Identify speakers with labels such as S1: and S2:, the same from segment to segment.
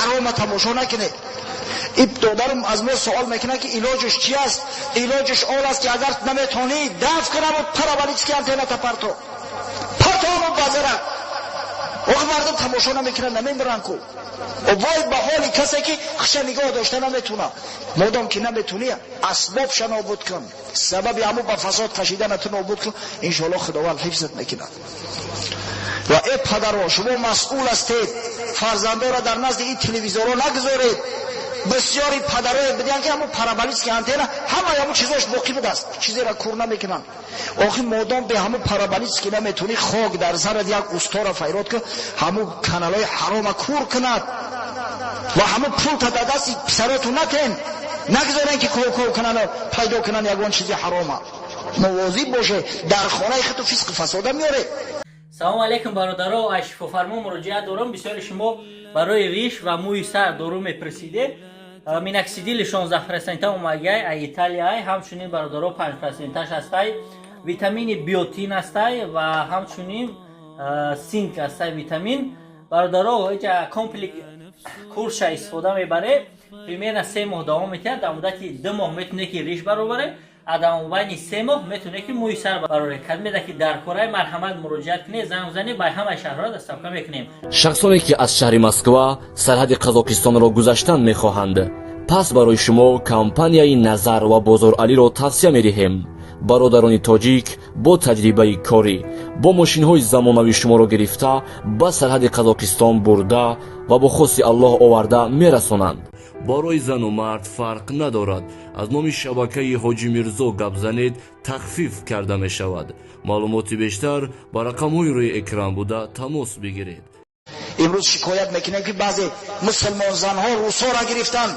S1: ҳарома тамошо накунед. Ин додарам аз мо суол мекунад, ки илоҷаш чи аст? Илоҷаш он аст, ки агар наметонӣ, даф кунаму параболический антенната парто, партоаму базара. Охи, мардум тамошо намекунанд, намемиранд ку. Вой ба ҳоли касе, ки хиша нигоҳ дошта наметуна. Модом ки наметунӣ, асбобша нобуд кун, сабаби ҳаму ба фасод кашидана ту нобуд кун. Иншоалло, Худованд ҳифзат мекунад. Ва э падаро, шумо масъул ҳастед, фарзандоро дар назди ин телевизорҳо нагузоред. Бисёри падарое бидиҳанд, ки ҳамун параболический антенна ҳамаи ҳамун чизош боқӣ будааст, чизеро кур намекунанд. Охи, модом бе ҳамун параболический наметунӣ, хок дар сарат, як устора файрод кун, ҳамун каналҳои ҳарома кур кунад ва ҳамун пулта дар дасти писароту натен, нагузорен, ки ков ков кунанд, пайдо кунанд ягон чизи ҳарома. Мувозиб боше, дар хонаи худту фисқу фасода меоред.
S2: Салому алейкум, бародаро! Аз Шифофармо муроҷиат дорам. Бисёри шумо барои риш ва мӯи сар дору мепурсидед. Миноксидили 16% омагай а Италияй. Ҳамчунин, бародаро, 5 проценташ ҳастай, витамини биотин ҳастай ва ҳамчунин цинк ҳастай витамин. Бародаро, иҷа комплекс курша истифода мебаред, примерно 3 моҳ давом метиҳад. Дар муддати 2 моҳ метавонед, ки риш баробаред, а дар мобайни 3 моҳ метавонед, ки мӯи сар бароред. Кадмеда ки дар кораи, марҳамат, муроҷиат кунед, занг занед, ба ҳамаи шаҳрҳо доставка мекунем.
S3: Шахсоне, ки аз шаҳри Москва сарҳади Қазоқистонро гузаштан мехоҳанд, пас барои шумо компанияи Назар ва Бозоралиро тавсия медиҳем. Бародарони тоҷик бо таҷрибаи корӣ, бо мошинҳои замонавӣ шуморо гирифта, ба сарҳади Қазоқистон бурда ва бо хости Аллоҳ оварда мерасонанд. Барои зану мард фарқ надорад. Аз номи шабакаи Ҳоҷӣ Мирзо гап занед, тахфиф карда мешавад. Маълумоти бештар ба рақамҳои рӯи экран буда тамос бигиред.
S1: Имрӯз шикоят мекунем, ки баъзе мусулмонзанҳо русоро гирифтанд,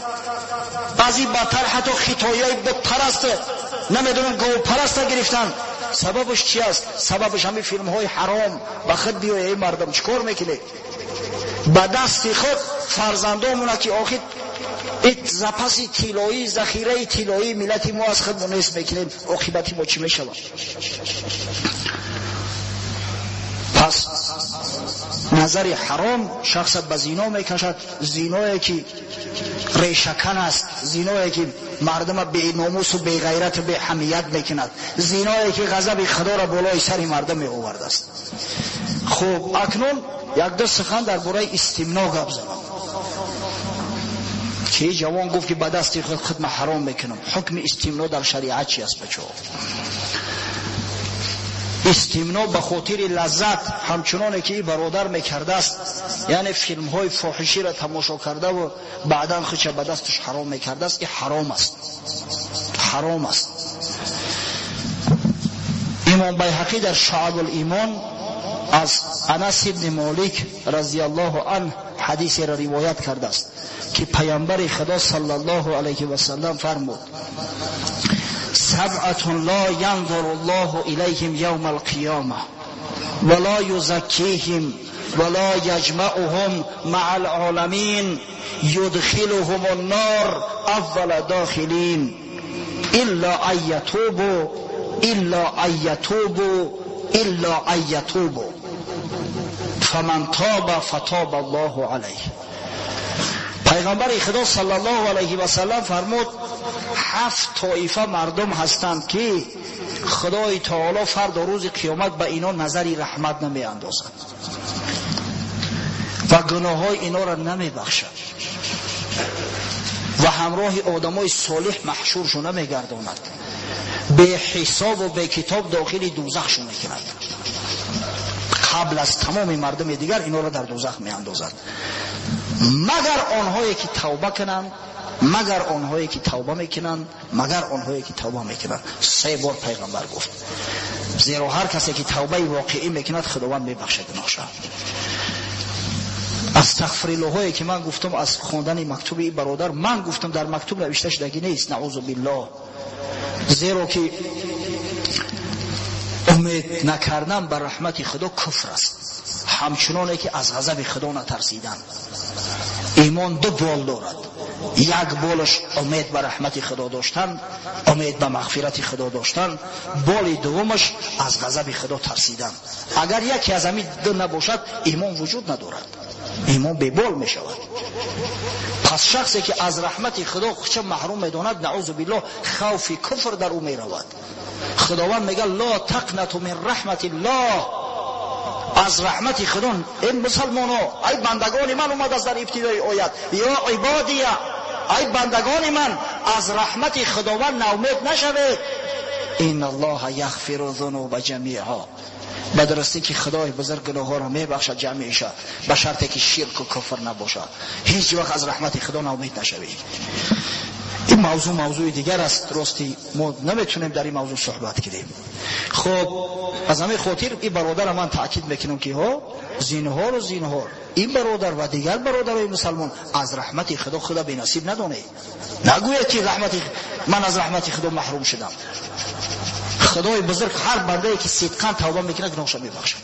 S1: баъзи бадтар, ҳатто хитоиёи бутпараст, намедонам, говпараста гирифтанд. Сабабаш чи аст? Сабабаш ҳамин филмҳои ҳаром. Ба худ биёй, эй мардум, чӣ кор мекунед? Ба дасти худ фарзандомона, ки охир запаси тиллоӣ, захираи тиллоии миллати мо, аз худ нест мекунем. Оқибати мо чӣ мешавад? Пас назари ҳаром шахса ба зино мекашад, зиное, ки решакан аст, зиное, ки мардума беномусу беғайрату беҳамият мекунад, зиное, ки ғазаби Худоро болои сари мардум меовардааст. Хуб, акнун якду сухан дар бораи истимно гап занам, ки ҷавон гуфт, ки ба дасти худ худма ҳаром мекунам. Ҳукми истимно дар шариат чи аст, бачаҳо? Истимно ба хотири лаззат, ҳамчуноне ки и бародар мекардааст, яъне филмҳои фоҳиширо тамошо кардаву баъдан худша ба дасташ ҳаром мекардааст, и ҳаром аст, ҳаром аст. Имом Байҳақӣ дар Шуабулимон аз Анас ибни Молик разиаллоҳу анҳ ҳадисеро ривоят кардааст, ки Паямбари Худо саллаллоҳу алайҳи васалам фармуд: سبعة لا ينظر الله إليهم يوم القيامة ولا يزكيهم ولا يجمعهم مع العالمين، يدخلهم النار أول داخلين، إلا أن يتوبوا، إلا أن يتوبوا، إلا أن يتوبوا، فمن تاب فتاب الله عليه. Пайғамбари Худо саллаллоҳу алайҳи васалам фармуд: ҳафт тоифа мардум ҳастанд, ки Худои Таоло фардо, рӯзи қиёмат, ба ино назари раҳмат намеандозад ва гуноҳҳои инора намебахшад ва ҳамроҳи одамои солиҳ маҳшуршу намегардонад, беҳисобу бекитоб дохили дӯзахшу мекунад. Қабл аз тамоми мардуми дигар инора дар дӯзах меандозад, магар онҳое ки тавба кунанд, магар онҳое ки тавба мекунанд, магар онҳое ки тавба мекунанд. Се бор Пайғамбар гуфт. Зеро ҳар касе ки тавбаи воқеӣ мекунад, Худованд мебахшад гуноҳша. Астағфириллоҳое, ки ман гуфтам аз хондани мактуби бародар, ман гуфтам, дар мактуб навишта шудагӣ нест, наузу биллоҳ. Зеро ки умед накардан ба раҳмати Худо куфр аст, ҳамчуноне ки аз ғазаби Худо натарсидан. Имон ду бол дорад: як болаш умед ба раҳмати Худо доштан, умед ба мағфирати Худо доштан, боли дуввумаш аз ғазаби Худо тарсидан. Агар яке аз ҳамин ду набошад, имон вуҷуд надорад. Имон бебол мешавад. Пас шахсе ки аз раҳмати Худо худша маҳрум медонад, наъузу биллоҳ, хавфи куфр дар ӯ меравад. Худованд мегӯяд: ла тақнату мин раҳматиллоҳ. Аз раҳмати Худо эй мусалмоно, ай бандагони ман, омадааст дар ибтидои оят: ё ибодия, ай бандагони ман, аз раҳмати Худованд ноумед нашавед. Инналлоҳа яғфиру зунуба ҷамиа. Ба дурустӣ ки Худои бузург гуноҳҳоро мебахшад ҷамъиша, ба шарте ки ширку куфр набошад. Ҳеҷ вақт аз раҳмати Худо ноумед нашавед. Ин мавзӯъ мавзӯи дигар аст, рости мо наметунем дар ин мавзӯъ суҳбат кунем. Хоб, аз ҳамин хотир ин бародара ман таъкид мекунам ки ҳо, зинҳору зинҳор, ин бародар ва дигар бародарои мусалмон аз раҳмати Худо худо бенасиб надонед. Нагӯяд ки раҳмати ман аз раҳмати Худо маҳрум шудам. Худои бузург ҳар бандае ки сидқан тавба мекунад, гуноҳша мебахшад.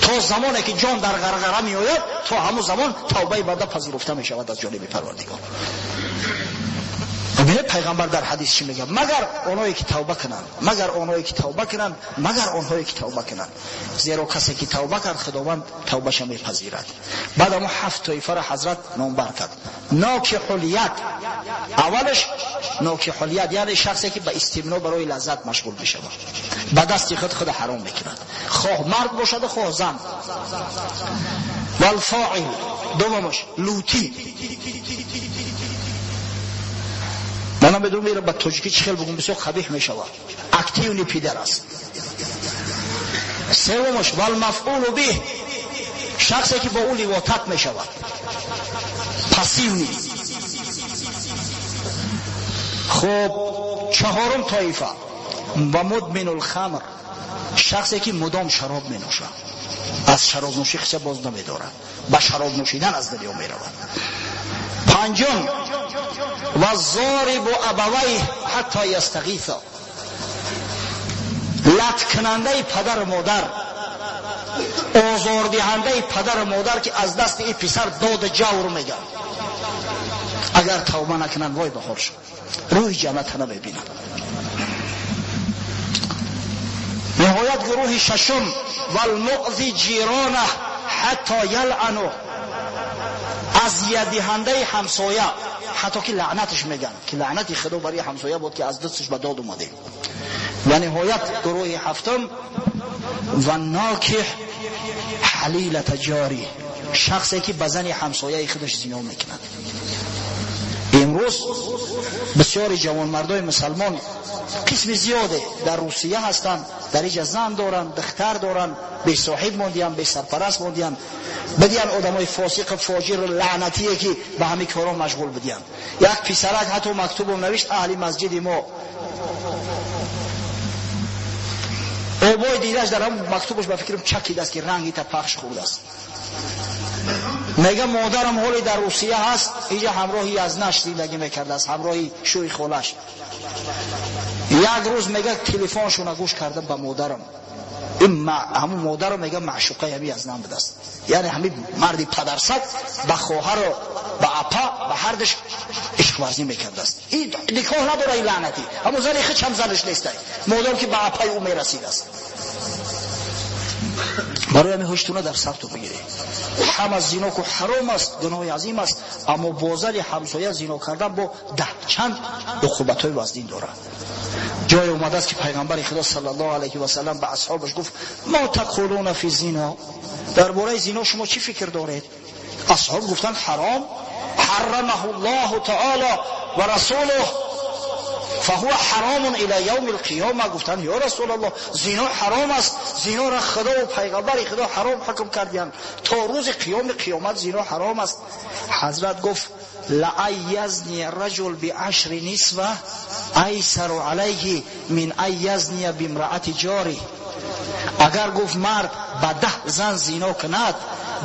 S1: То замоне ки ҷон дар ғарғара меояд, то ҳамон замон тавбаи банда пазируфта мешавад аз ҷониби Парвардигор. Бубинед, пайғамбар дар ҳадис чӣ мегӯяд: магар оное ки тавба кунанд, магар оное ки тавба кунанд, магар онҳое ки тавба кунанд. Зеро касе ки тавба кард, Худованд тавбаша мепазирад. Баъд ҳамон ҳафт тоифаро ҳазрат номбар кард. Нокиҳулият, аввалаш нокиҳулият, яъне шахсе ки ба истимно барои лаззат машғул мешавад, ба дасти худ худа ҳаром мекунад, хоҳ мард бошад, хоҳ зан. Валфоил, дуввумаш лутӣ. Ман намедонам инро ба тоҷикӣ чӣ хел бигӯм, бисёр қабиҳ мешавад. Активный пидар аст. Севумаш валмафъулу биҳ, шахсе ки бо ӯ ливотат мешавад, пассивный. Хуб, чаҳорум тоифа ва мудмину лхамр, шахсе ки мудом шароб меношад, аз шаробнӯшӣ хиса боз намедорад, ба шароб нӯшидан аз дунё меравад. Панҷум ва зорибу абавайҳ ҳатто ястағиса, латкунандаи падару модар, озордиҳандаи падару модар, ки аз дасти ин писар доду ҷавр мегӯяд. Агар тавба накунанд, вой ба ҳолшон, рӯҳи ҷанната намебинанд. Ниҳоят гурӯҳи шашум валмуъзи ҷиронаҳ ҳатто ялъану, азиятдиҳандаи ҳамсоя, ҳатто ки лаънаташ мегӯянд, ки лаънати Худо барои ҳамсоя буд ки аз дасташ ба дод омадем. Ва ниҳоят гурӯҳи ҳафтум ва нокиҳ ҳалилата ҷорӣ, шахсе ки ба зани ҳамсояи худаш зино мекунад. Имрӯз бисёри ҷавонмардои мусалмон қисми зиёде дар Русия ҳастанд, дар иҷа зан доранд, духтар доранд, бесоҳиб мондиянд, бесарпараст мондиянд. Бидиянд одамои фосиқу фоҷиру лаънатие ки ба ҳамин корҳо машғул бидиянд. Як писарак ҳатто мактубом навишт аҳли масҷиди мо. Обои дидаш дар ҳамон мактубаш ба фикрам чакидааст ки ранги та пахш хӯрдааст. Мега модарам ҳоле дар Русия ҳаст, иҷа ҳамроҳи язнаш зиндагӣ мекардааст, ҳамроҳи шӯи холаш. Як рӯз мега телефоншона гӯш кардам ба модарам. Ин ҳамун модаро мега маъшуқаи ҳами язнан будааст. Яъне ҳами марди падарсаг ба хоҳару ба апа ба ҳардаш ишқварзӣ мекардааст. Ин никоҳ надора ин лаънатӣ. Ҳамун зани хич ҳам занаш нестай, модом ки ба апаи ӯ мерасидааст. Барои ҳамин ҳуштуна дар сарту бигиред. Ҳама зино ку ҳаром аст, гуноҳи азим аст, аммо бо зани ҳамсоя зино кардан бо даҳ чанд уқубатҳои вазнин дорад. Ҷое омадааст ки пайғамбари Худо саллаллоҳу алайҳи васаллам ба асҳобаш гуфт: мо тақулуна фи зино, дар бораи зино шумо чӣ фикр доред? Асҳоб гуфтанд: ҳаром, ҳарамаҳу ллоҳу таоло ва расулуҳ фаҳува ҳаромун ила явми лқиёма. Гуфтанд: ё расулаллоҳ, зино ҳаром аст, зиноро Худову пайғамбари Худо ҳаром ҳукм кардиянд, то рӯзи қиёми қиёмат зино ҳаром аст. Ҳазрат гуфт: лаан язния раҷул биашри нисва айсару алайҳи мин ан язния бимраати ҷорӣ. Агар гуфт мард ба 10 зан зино кунад,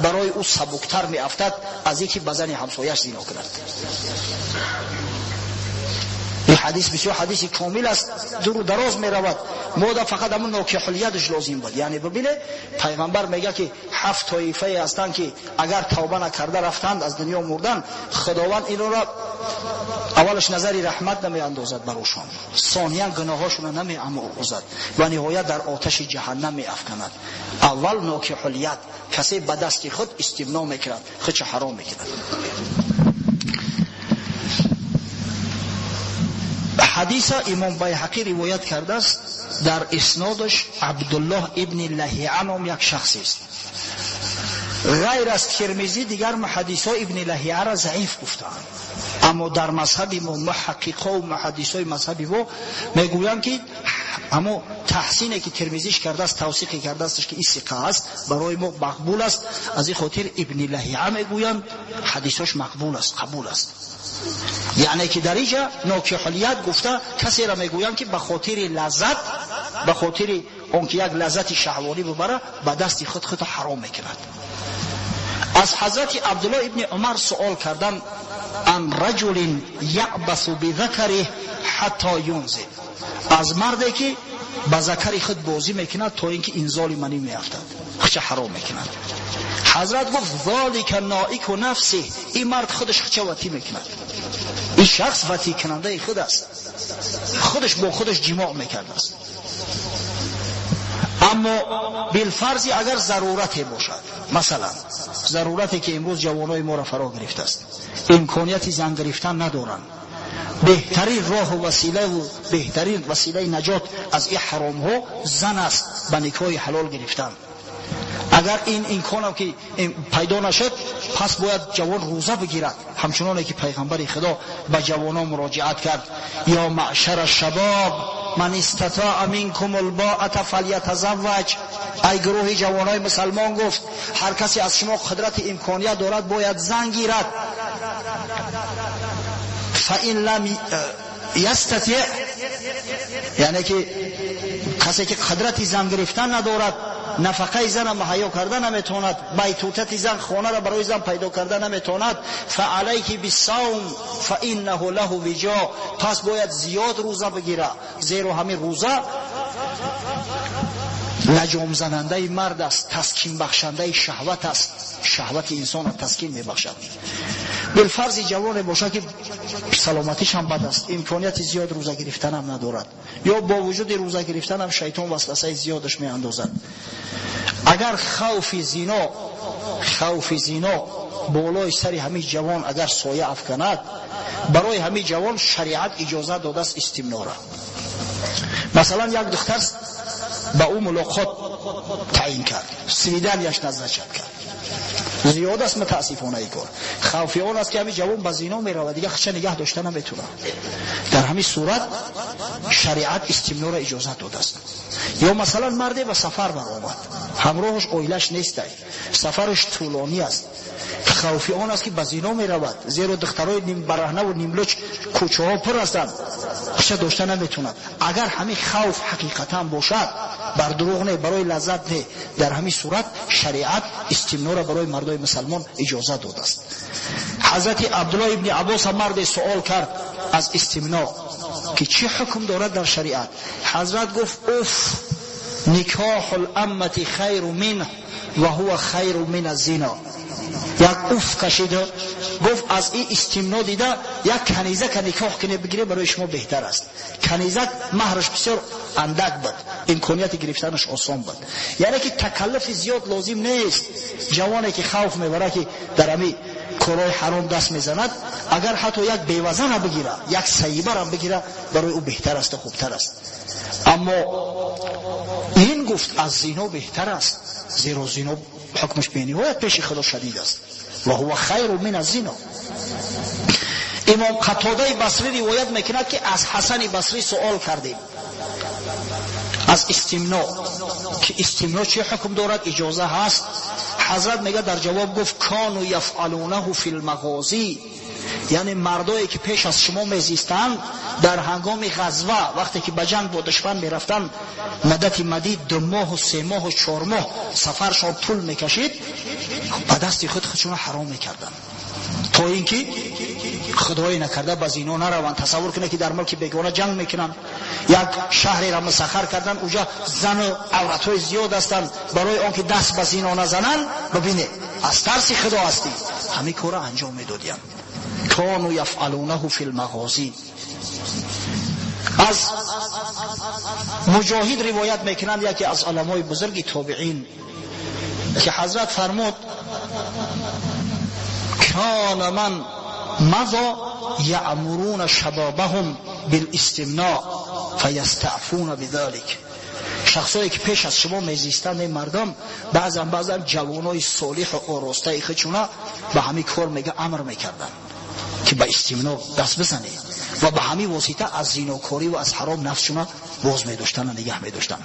S1: барои ӯ сабуктар меафтад аз ин ки ба зани ҳамсояш зино кунад. Ин ҳадис бисёр ҳадиси комил аст, дуру дароз меравад. Мода фақат ҳамун нокиҳулияташ лозим буд. Яъне бибине, пайғамбар мега ки 7 тоифае ҳастанд ки агар тавба накарда рафтанд, аз дунё мурдан, Худованд инро аввалаш назари раҳмат намеандозад барошон, сониян гуноҳҳошонро намеомӯзад ва ниҳоят дар оташи ҷаҳаннам меафканад. Аввал нокиҳулият, касе ба дасти худ истимно мекунад, худша ҳаром мекунад. Ҳадиса имом Байҳақӣ ривоят кардааст, дар иснодаш Абдуллоҳ ибни Лаҳиа ном як шахсест. Ғайр аз Термизӣ дигар муҳаддисҳо ибни Лаҳиаро заиф гуфтаанд, аммо дар мазҳаби мо муҳаққиқҳо ва муҳаддисҳои мазҳаби мо мегӯянд ки аммо таҳсине ки Термизиш кардааст, тавсиқе кардааст ки ин сиқа аст, барои мо мақбул аст. Аз ин хотир ибни Лаҳиа мегӯянд ҳадисҳош мақбул аст, қабул аст. Яъне ки дар инҷа нокиҳулият гуфта касеро мегӯянд ки ба хотири лаззат, ба хотири он ки як лаззати шаҳвонӣ бибара, ба дасти худ худро ҳаром мекунад. Аз ҳазрати Абдуллоҳ ибни Умар суол кардан ан раҷулин яъбасу бизакариҳ ҳатто юнзил, аз марде ки ба закари худ бозӣ мекунад то ин ки инзоли манӣ меафтад, худша ҳаром мекунад. Ҳазрат гуфт золика ноику нафсиҳ, ин мард худаш худша ватӣ мекунад, ин шахс ватӣкунандаи худ аст, худаш бо худаш ҷимоъ мекардааст. Аммо билфарзи агар зарурате бошад, масалан зарурате ки имрӯз ҷавонои моро фаро гирифтааст, имконияти зан гирифтан надоранд, беҳтарин роҳу василаву беҳтарин василаи наҷот аз ин ҳаромҳо зан аст, ба никоҳи ҳалол гирифтан. Агар ин имконам ки пайдо нашуд, пас бояд ҷавон рӯза бигирад, ҳамчуноне ки пайғамбари Худо ба ҷавонон муроҷиат кард: ё маъшара шабоб ман истатоа минкум албоата фалятазавваҷ. Ай гурӯҳи ҷавонои мусалмон, гуфт, ҳар касе аз шумо қудрати имконият дорад бояд зан гирад. Фаин лам ястатиъ, яъне ки касе ки қудрати зан гирифтан надорад, нафақаи зана муҳайё карда наметавонад, байтутати зан хонаро барои зан пайдо карда наметавонад, фаалайҳи биссавм фаиннаҳу лаҳу виҷо, пас бояд зиёд рӯза бигира, зеро ҳамин рӯза лаҷомзанандаи мард аст, таскинбахшандаи шаҳват аст, шаҳвати инсонро таскин мебахшад. Билфарзи ҷавоне бошад ки саломатиш ҳам бад аст, имконияти зиёд рӯза гирифтанам надорад, ё бо вуҷуди рӯза гирифтанам шайтон васвасаи зиёдаш меандозад. Агар хавфи зино болои сари ҳамин ҷавон агар соя афканад, барои ҳамин ҷавон шариат иҷозат додааст истимнора. Масалан як духтар ба ӯ мулоқот таъин кард, свиданияш назначат кард. Зиёд аст мутаассифона ин кор. Хавфи он аст ки ҳамин ҷавон ба зино меравад, дигар худша нигаҳ дошта наметавонад. Дар ҳамин сурат шариат истимнора иҷозат додааст. Ё масалан марде ба сафар баромад, ҳамроҳаш оилаш нестай, сафараш тӯлонӣ аст, хавфи он аст ки ба зино меравад, зеро духтарои нимбараҳнаву нимлуч кӯчаҳо пур ҳастанд, худша дошта наметавонад. Агар ҳамин хавф ҳақиқатан бошад, бар дурӯғ не, барои лаззат не, дар ҳамин сурат шариат истимнора барои мардои мусалмон иҷозат додааст. Ҳазрати Абдуллоҳ ибни Аббос марде суол кард аз истимно ки чӣ ҳукм дорад дар шариат. Ҳазрат гуфт: уф, никоҳу ламмати хайру минҳ ва ҳува хайру мин аззино. Як уф кашиду гуфт: аз ин истимно дида як канизака никоҳ кунед бигиред, барои шумо беҳтар аст. Канизак маҳраш бисёр андак буд, имконияти гирифтанаш осон буд. Яъне ки такаллуфи зиёд лозим нест. Ҷавоне ки хавф мебарад ки дар ҳамин корҳои ҳаром даст мезанад, агар ҳатто як бевазана бигира, як саибара бигира, барои ӯ беҳтар аст ва хубтар аст. Аммо ин гуфт аз зино беҳтар аст, зеро зино ҳукмаш бениҳоят пеши Худо шадид аст. Ва ҳува хайру мин аззино. Имом Қатодаи Басрӣ ривоят мекунад ки аз Ҳасани Басрӣ суол кардем аз истимно ки истимно чӣ ҳукм дорад, иҷоза ҳаст? Ҳазрат мега дар ҷавоб гуфт: кану яфъалунаҳу фи лмағозӣ. Яъне мардое ки пеш аз шумо мезистанд, дар ҳангоми ғазва, вақте ки ба ҷанг бо душман мерафтанд, муддати мадид 2 моҳу 3 моҳу 4 моҳ сафаршон тӯл мекашид, ба дасти худ худшонро ҳаром мекарданд, то ин ки худое накарда ба зино нараванд. Тасаввур кунед ки дар мулки бегона ҷанг мекунанд, як шаҳреро мусаххар карданд, уҷа зану авратҳои зиёд ҳастанд, барои он ки даст ба зино назананд, бибинед, аз тарси худо ҳастӣ, ҳамин корро анҷом медодиянд. Кану яфъалунаҳу фи лмағозӣ. Аз Муҷоҳид ривоят мекунанд, яке аз уламои бузурги тобеин, ки ҳазрат фармуд: кана ман маза яъмуруна шабабаҳум билистимноъ фаястаъфуна бизалик. Шахсое ки пеш аз шумо мезистанд, эй мардум, баъзан баъзан ҷавонои солиҳу оростаи худшуна ба ҳамин кор мега амр мекарданд ки ба истимноъ даст бизанед ва ба ҳамин восита аз зинокорӣ ва аз ҳаром нафсшуна боз медоштанд ва нигаҳ медоштанд.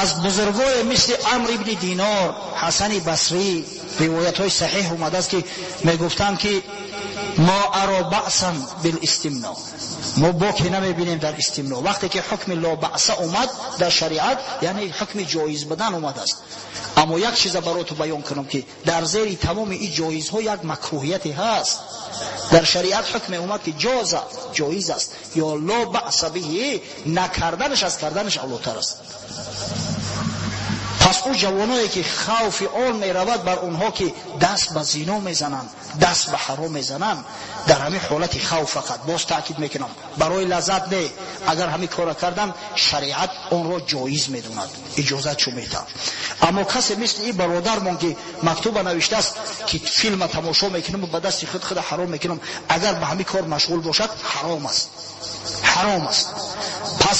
S1: Аз бузургое мисли Амр ибни Динор, Ҳасани Басрӣ ривоятҳои саҳиҳ омадааст ки мегуфтанд ки мо аро баъсан билистимно, мо боке намебинем дар истимно. Вақте ки ҳукми ло баъса омад дар шариат, яъне ҳукми ҷоиз будан омадааст. Аммо як чиза барои ту баён кунам ки дар зери тамоми ин ҷоизҳо як макруҳияте ҳаст. Дар шариат ҳукме омад ки ҷоза ҷоиз аст ё ло баъса биҳи, накарданаш аз карданаш авлотар аст. Пас ӯ ҷавоное ки хавфи он меравад бар онҳо ки даст ба зино мезананд, даст ба ҳаром мезананд, дар ҳамин ҳолати хавф фақат, боз таъкид мекунам, барои лаззат не, агар ҳамин корро карданд, шариат онро ҷоиз медонад, иҷозатшо медиҳад. Аммо касе мисли ин бародармон ки мактуба навиштааст ки филма тамошо мекунам ва ба дасти худ худа ҳаром мекунам, агар ба ҳамин кор машғул бошад, ҳаром аст, ҳаром аст. Пас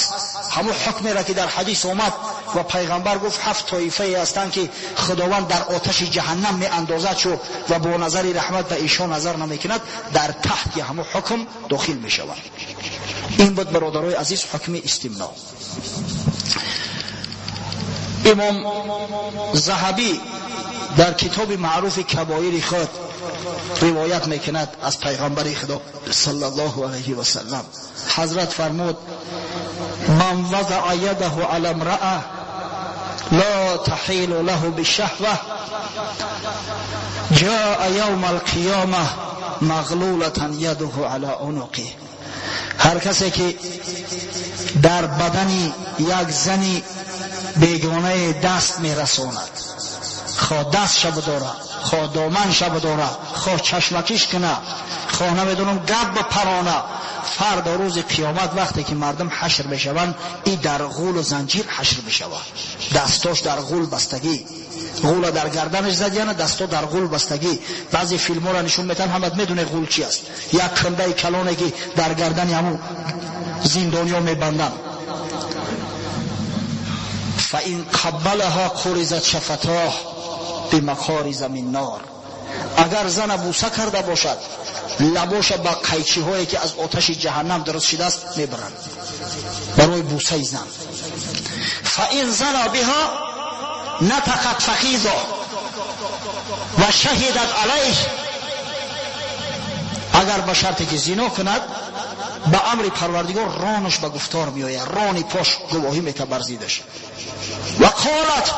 S1: ҳамон ҳукмеро ки дар ҳадис омад ва пайғамбар гуфт 7 тоифае ҳастанд ки худованд дар оташи ҷаҳаннам меандозад шу ва бо назари раҳмат ба эшон назар намекунад, дар таҳти ҳамон ҳукм дохил мешаванд. Ин буд бародарои азиз ҳукми истимно. Имом Заҳабӣ дар китоби маъруфи кабоири худ ривоят мекунад аз пайғамбари худо саллаллоҳу алайҳи васаллам, ҳазрат фармуд: ман вазаа ядаҳу ала имраъа ла таҳилу лаҳу бишаҳва ҷаа явма алқиёма мағлулатан ядуҳу ала унуқи. Ҳар касе ки дар бадани як зани бегонае даст мерасонад, хоҳ даст шабудора, хоҳ доман шабудора, хоҳ чашмакиш куна, хоҳ намедонам гап бипарона, фардо рӯзи қиёмат вақте ки мардум ҳашр мешаванд, и дар ғулу занҷир ҳашр мешавад. Дастош дар ғул бастагӣ, ғула дар гарданаш задияна, дасто дар ғул бастагӣ. Баъзе филмҳоро нишон метаҳанд, ҳамат медоне ғул чи аст, як кундаи калоне ки дар гардани ҳамун зиндониё мебанданд. فإن قبلها قرزت شفتاه بمقارز من نار. اگر زن بوسه کرده باشد، لباش با قیچی هایی که از آتش جهنم درست شده است میبرند برای بوسه زن. فإن زنا بها نطقت فخیذا و شهدت علیه. اگر به شرطی که زنا کند، به امر پروردگار رانش به گفتار میآید، رانی پاش گواهی میته بر زیدش. و قالت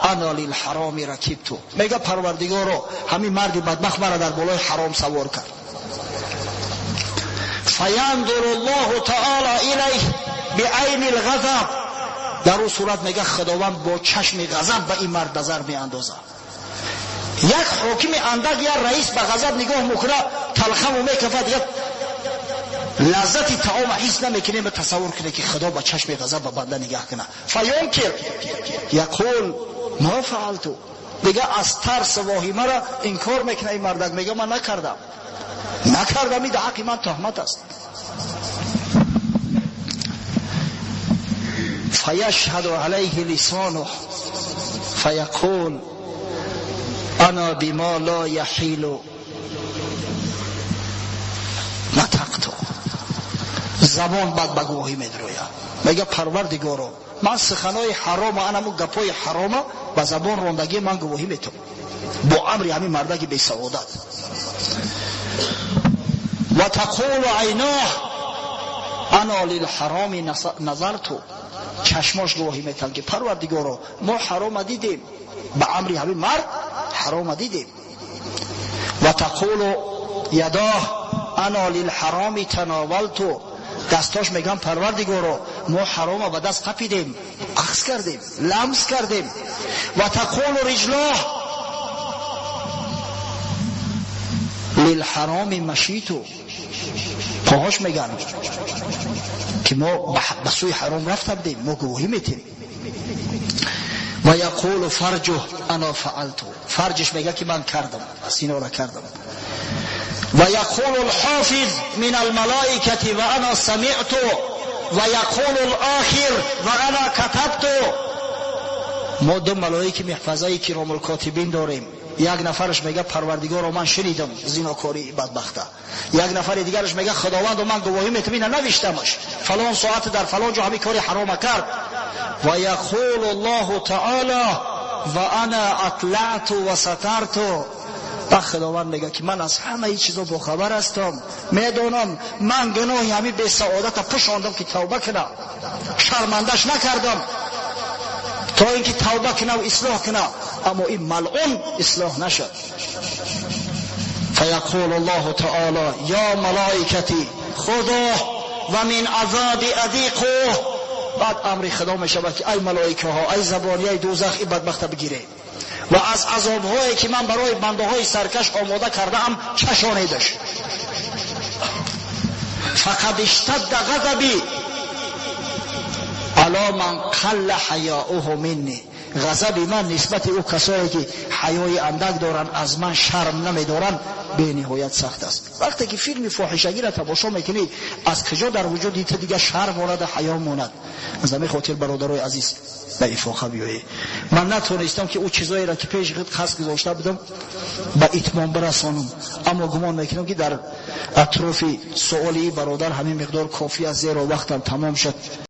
S1: انا للحرام رکبت. میگه پروردگارو همین مردی بدبخت مرا در بالای حرام سوار کرد. فینظر الله تعالی الیه بعین الغضب. در اون صورت میگه خداوند با چشم غضب به این مرد نظر میاندازد. یک حاکم اندک یا رئیس به غضب نگاه میکنه، تلخمو میکفد، یک لذت طعام حس نمیکنه. تصور کنه که خدا با چشم غضب به بنده نگاه کنه. فینکر یقول ما فعلت. دیگه از ترس واهمه را انکار میکنه این مردک، میگه من نکردم، نکردم، این حق من تهمت است. فیشهد علیه لسانه فیقول انا بما لا یحیل نطقت. زبان بعد به گواهی میدروید، میگه پروردگارا من سخنای حرام، انمو گپای حرام به زبان روندگی من گواهی میتم با امر همین مردک بی سعادت. Ва тақулу айноҳ ана лилҳароми назарту. Чашмош гувоҳӣ метаванд ки парвардигоро, мо ҳарома дидем, ба амри ҳамин мард ҳарома дидем. Ва тақулу ядоҳ ана лилҳароми тановалту. Дастош мегӯянд парвардигоро, мо ҳарома ба даст қапидем, ахз кардем, ламс кардем. Ва тақулу риҷлоҳ лилҳароми машиту. Поҳош мегӯянд ки мо ба сӯи ҳаром рафта будем, мо гувоҳӣ метем. Ва яқулу фарҷуҳ ана фаалту. Фарҷиш мегӯяд ки ман кардам, синора кардам. Ва яқулу лҳофиз мин алмалоикати ва ана самиъту. Ва яқулу лохир ва ана катабту. Мо ду малоики меҳфазаи киромулкотибин дорем. Як нафараш мега парвардигоро, ман шунидам зинокории бадбахта. Як нафари дигараш мега худовандо, ман гувоҳӣ метам, ина навиштамаш, фалон соат дар фалон ҷо ҳамин кори ҳарома кард. Ва яқулу аллоҳу таоло ва ана атлаъту ва сатарту. Ба худованд мега ки ман аз ҳамаи чизо бохабар ҳастам, медонам, ман гуноҳи ҳамин бесаодата пӯшондам ки тавба кунам, шармандаш накардам то ин ки тавба кунав, ислоҳ кунав, аммо ин малъун ислоҳ нашуд. فيقول الله تعالى يا ملائكتي خذوه ومن عذاب أذيقوه. بعد امر خدا میشود که ای ملائکه ها، ای زبانیای دوزخ، این بدبخت بگیره و از عذابهایی که من برای بنده های سرکش آماده کرده ام چشانیدش. فقد اشتد غضبی علی من قل حیاؤه منی. غضب من نسبت او کسایی که حیای اندک دارند، از من شرم نمیدارند، бениҳоят сахт аст. Вақте ки филми фоҳишагиро тамошо мекунӣ, аз куҷо дар вуҷуди ту дига шарм монада, ҳаё монад? Аз ҳамин хотир, бародарои азиз, ба ифоқа биёед. Ман натонистам ки ӯ чизоеро ки пеши худ қасд гузошта будам ба итмом бирасонам, аммо гумон мекунам ки дар атрофи суоли бародар ҳамин миқдор кофӣ аст, зеро вақтам тамом шуд.